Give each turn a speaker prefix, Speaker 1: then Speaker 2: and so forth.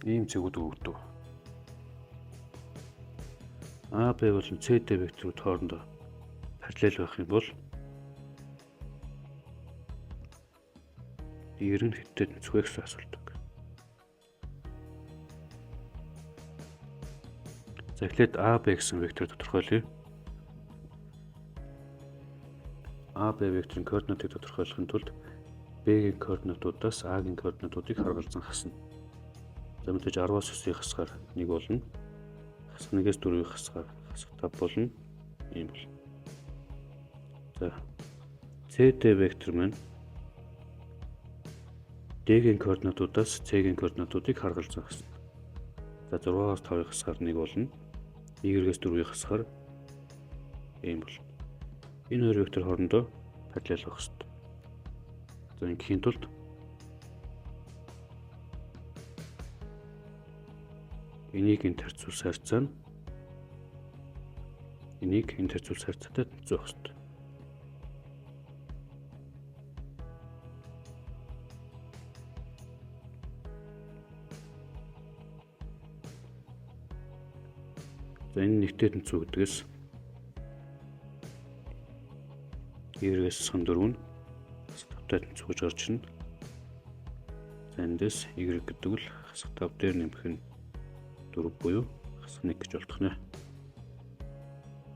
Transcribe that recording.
Speaker 1: Ийм цэгүүд өгдөг. А, Б болон С, Д векторууд хоорондоо параллел байх юм бол ер нь хэдтэй тэнцэх вэ гэсэн асуулт. За эхлээд А, Б гэсэн вектор тодорхойлъё. А, Б векторын координатыг тодорхойлохын тулд Б-гийн координатуудаас А-гийн координатуудыг харгалзан хасна. За мэдээж 10-аас 9-ийг хасахаар 1 болно. Хасах 1-ээс 4-ийг хасахаар хасах 5 болно. Ийм болно. За CD вектор маань D-гийн координатуудаас C-гийн координатуудыг харгалзан хасна. За 6-аас 5-ыг хасахаар 1 болно. Y-ээс 4-ийг хасахаар ийм болно. Энэ хоёр вектор хоорондоо параллел байх ёстой. За ингээхийн тулд энийг энэ харьцуулсан харьцаа нь энийг энэ харьцуулсан харьцаатай тэнцүү байх ёстой. За энэ нэгтэй тэнцүү гэдгээс Y-ээс сан 4 нь 5-тай тэнцүү гэж гарч ирнэ. За эндээс Y гэдэг л хасах 5 дээр нэмэх нь 4 буюу хасах 1 гэж болдох нэ.